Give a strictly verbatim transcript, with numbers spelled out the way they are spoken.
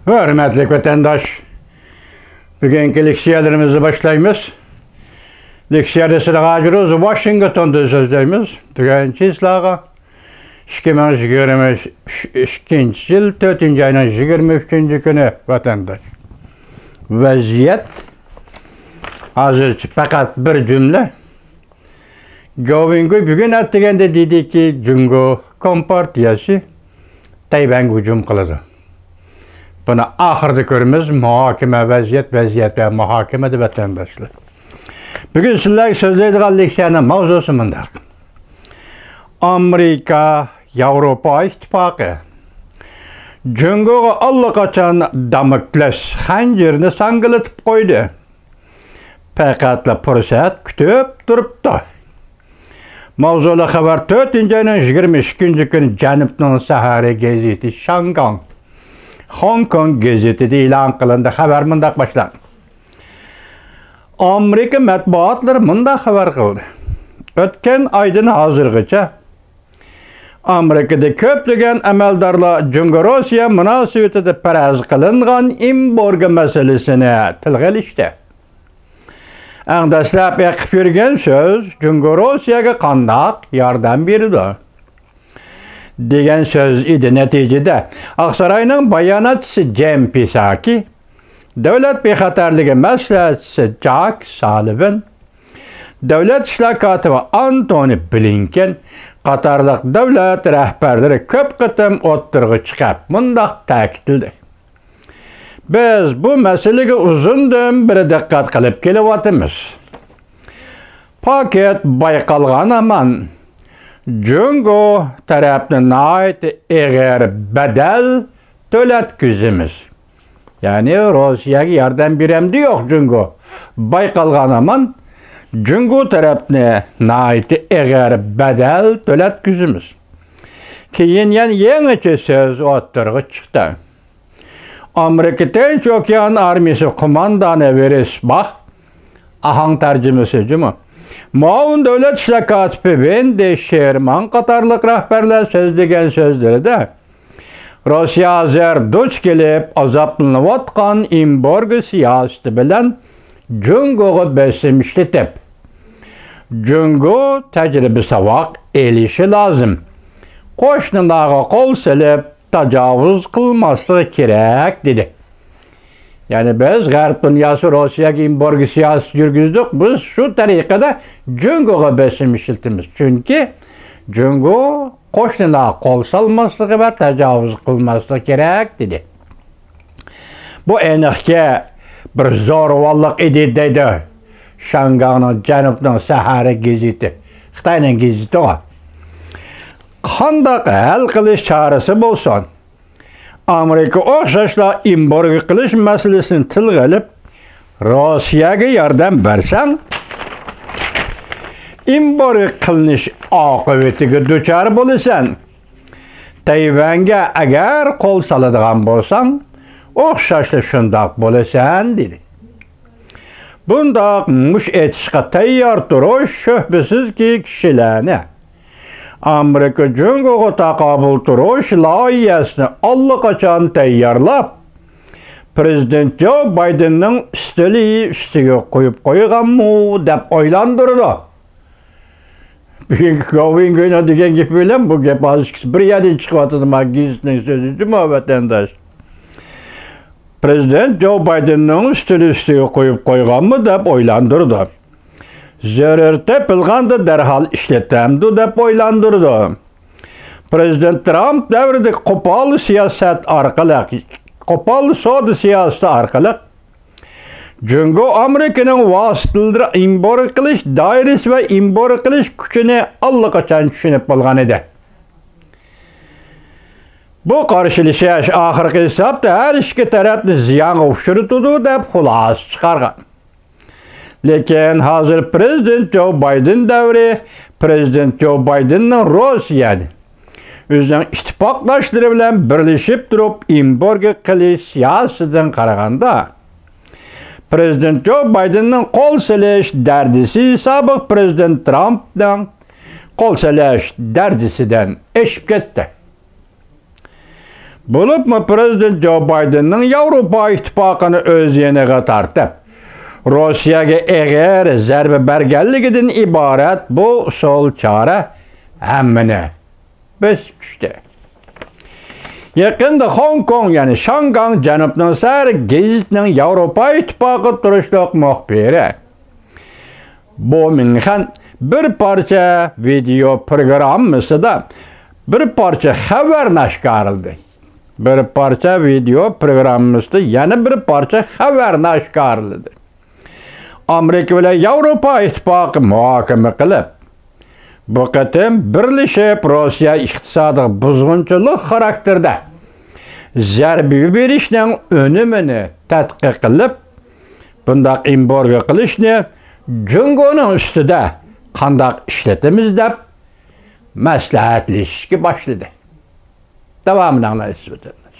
ھۆرمەتلىك ۋەتەنداش، بۈگۈنكى لېكسىيەلىرىمىزنى باشلايمىز. لېكسىيەدە سىلەرگە ھازىر ئۆزى ۋاشىنگتوندىن سۆزلەيمىز. تۆتىنچى چىسلاغا، ئىككى مىڭ يىگىرمە ئىككىنچى يىل تۆتىنچى ئاينىڭ يىگىرمە ئۈچىنچى كۈنى، ۋەتەنداش. ۋەزىيەت ھازىرچە پەقەت بىر جۈملە. گوۋىنگۇي بۈگۈن ئەتىگەندە دېدىكى، جۇڭگو كومپارتىيەسى تەيۋەنگە ھۇجۇم قىلىدۇ. بۇنى ئاخىرىدا كۆرىمىز. مۇھاكىمە ۋەزىيەت، ۋەزىيەت ۋە مۇھاكىمە دەپ، ۋەتەنداشلار. بۈگۈن سىلەرگە سۆزلەيدىغان لېكسىيەنىڭ ماۋزۇسى مۇنداق. ئامېرىكا، ياۋروپا ئىتتىپاقى جۇڭگوغا ئاللىقاچان داموكلەس خەنجىرىنى ساڭگىلىتىپ قويدى. پەقەتلا پۇرسەت كۈتۈپ تۇرۇپتۇ. ماۋزۇلۇق خەۋەر تۆتىنچى ئاينىڭ يىگىرمە ئىككىنچى كۈنى جەنۇبنىڭ سەھەرى گېزىتى شاڭگاڭ، خوڭكوڭ گېزىتىدە ئېلان قىلىندى. خەۋەر مۇنداق باشلاندى. ئامېرىكا مەتبۇئاتلىرى مۇنداق خەۋەر قىلدى. ئۆتكەن ئايدىن ھازىرغىچە ئامېرىكىدا كۆپلىگەن ئەمەلدارلار جۇڭگو-روسىيە مۇناسىۋىتىدە پەرەز قىلىنغان ئېمبارگو مەسىلىسىنى تىلغا ئېلىشتى. ئەڭ دەسلەپ ئېقىپ يۈرگەن سۆز جۇڭگو روسىيەگە قانداق ياردەم بېرىدۇ دېگەن سۆز ئىدى. نەتىجىدە، ئاقساراينىڭ باياناتچىسى جېن پىساكى، دۆلەت بىخەتەرلىكى مەسلىھەتچىسى جاك سالىۋان، دۆلەت ئىشلار كاتىپى ئانتونى بلىنكېن قاتارلىق دۆلەت رەھبەرلىرى كۆپ قېتىم ئوتتۇرىغا چىقىپ، مۇنداق تەكىتلىدى. بىز بۇ مەسىلىگە ئۇزۇندىن بېرى دىققەت قىلىپ كېلىۋاتىمىز. پاكىت بايقالغان ھامان جۇڭگو تەرەپنى ناھايىتى ئېغىر بەدەل تۆلەتكۈزىمىز. يەنى روسىيەگە ياردەم بېرەمدى يوق جۇڭگو. بايقالغان ھامان جۇڭگو تەرەپنى ناھايىتى ئېغىر بەدەل تۆلەتكۈزىمىز. كېيىن يەنە يېڭىچە سۆز ئوتتۇرىغا چىقتى. ئامېرىكا تىنچ ئوكيان ئارمىيىسى قوماندانى ۋېرېسباخ، ئاھاڭ تەرجىمىسى جۇمۇ، مۇئاۋىن دۆلەت ئىشلار كاتىپى ۋېندى شېرمان قاتارلىق رەھبەرلەر سۆزلىگەن سۆزلىرىدە، روسىيە ھازىر دۇچ كېلىپ ئازابلىنىۋاتقان ئېمبارگو سىياسىتى بىلەن جۇڭگوغا بېسىم ئىشلىتىپ، جۇڭگو تەجرىبە ساۋاق ئېلىشى لازىم. قوشنىلارغا قول سېلىپ، تاجاۋۇز قىلماسلىقى كېرەك، دېدى. يەنى بىز غەرب دۇنياسى روسىيەگە ئېمبارگو سىياسىتى يۈرگۈزدۇق، بىز شۇ تەرىقىدە جۇڭگوغا بېسىم ئىشلىتىمىز. چۈنكى جۇڭگو قوشنىلارغا قول سالماسلىقى ۋە تاجاۋۇز قىلماسلىقى كېرەك، دېدى. بۇ ئېنىقكى بىر زورىۋاللىق ئىدى، دەيدۇ شاڭگاڭنىڭ جەنۇبنىڭ سەھەرى گېزىتى، خىتاينىڭ گېزىتىغۇ. قانداق ھەل قىلىش چارىسى بولسۇن، ئامېرىكا ئوخشاشلا ئېمبارگو قىلىش مەسىلىسىنى تىلغا ئېلىپ، روسىيەگە ياردەم بەرسەڭ، ئېمبارگو قىلىنىش ئاقىۋىتىگە دۇچار بولىسەن. تەيۋەنگە ئەگەر قول سالىدىغان بولساڭ، ئوخشاشلا شۇنداق بولىسەن، دېدى. بۇنداق مۇش ئېتىشقا تەييار تۇرۇش، شۈبھىسىزكى، كىشىلەرنى ئامېرىكا جۇڭگوغا تاقابىل تۇرۇش لايىھەسىنى ئاللىقاچان تەييارلاپ، پىرېزىدېنت جو بايدېننىڭ ئۈستىلى ئۈستىگە قويۇپ قويغانمۇ دەپ ئويلاندۇرىدۇ. بۈگۈنكى گوۋىڭگۇينىڭ دېگەن گېپى بىلەن بۇ گەپ ھازىر ئىككىسى بىر يەردىن چىقىۋاتىدۇ، ما گېزىتنىڭ سۆزى جۇمۇ، ۋەتەنداش. پىرېزىدېنت جو بايدېننىڭ ئۈستىلى ئۈستىگە قويۇپ قويغانمۇ دەپ ئويلاندۇرىدۇ. زۆرۈر تېپىلغاندا دەرھال ئىشلىتەمدۇ دەپ ئويلاندۇرىدۇ. پىرېزىدېنت ترامپ دەۋرىدىكى قوپال سىياسەت ئارقىلىق، قوپال سودا سىياسىتى ئارقىلىق جۇڭگو ئامېرىكىنىڭ ۋاسىتىلىرى ئىمپور قىلىش دائىرىسى ۋە ئىمپور قىلىش كۈچىنى ئاللىقاچان چۈشىنىپ بولغان ئىدى. بۇ قارشىلىشىش ئاخىرقى ھېسابتا ھەر ئىككى تەرەپنى زىيانغا ئۇچرىتىدۇ دەپ خۇلاسە چىقارغان. لېكىن ھازىر پىرېزىدېنت جو بايدېن دەۋرى، پىرېزىدېنت جو بايدېننىڭ روسىيەنى ئۆزىنىڭ ئىتتىپاقداشلىرى بىلەن بىرلىشىپ تۇرۇپ ئېمبارگو قىلىش سىياسىتىدىن قارىغاندا، پىرېزىدېنت جو بايدېننىڭ قول سېلىش دەرىجىسى سابىق پىرېزىدېنت ترامپنىڭ قول سېلىش دەرىجىسىدىن ئېشىپ كەتتى. بولۇپمۇ پىرېزىدېنت جو بايدېننىڭ ياۋروپا ئىتتىپاقىنى ئۆز يېنىغا تارتىپ، روسىيەگە ئېغىر زەربە بەرگەنلىكىدىن ئىبارەت بۇ ئۇسۇل چارە ھەممىنى بېسىپ چۈشتى. يېقىندا خوڭكوڭ، يەنى شاڭگاڭ جەنۇبنىڭ سەھەر گېزىتىنىڭ ياۋروپا ئىتتىپاقىدا تۇرۇشلۇق مۇخبىرى بو مىڭخەن بىر پارچە ۋىدېئو پروگراممىسىدا بىر پارچە خەۋەرنى ئاشكارىلىدى. بىر پارچە ۋىدېئو پروگراممىسىدا يەنە بىر پارچە خەۋەرنى ئاشكارىلىدى. ئامېرىكا بىلەن ياۋروپا ئىتتىپاقى مۇھاكىمە قىلىپ، بۇ قېتىم بىرلىشىپ روسىيە ئىقتىسادىغا بۇزغۇنچىلىق خاراكتېرىدە زەربە بېرىشنىڭ ئۈنۈمىنى تەتقىق قىلىپ، بۇنداق ئېمبارگو قىلىشنى جۇڭگونىڭ ئۈستىدە قانداق ئىشلىتىمىز دەپ مەسلىھەتلىشىشكە باشلىدى. داۋامىنى ئاڭلايسىز ۋەتەندىن.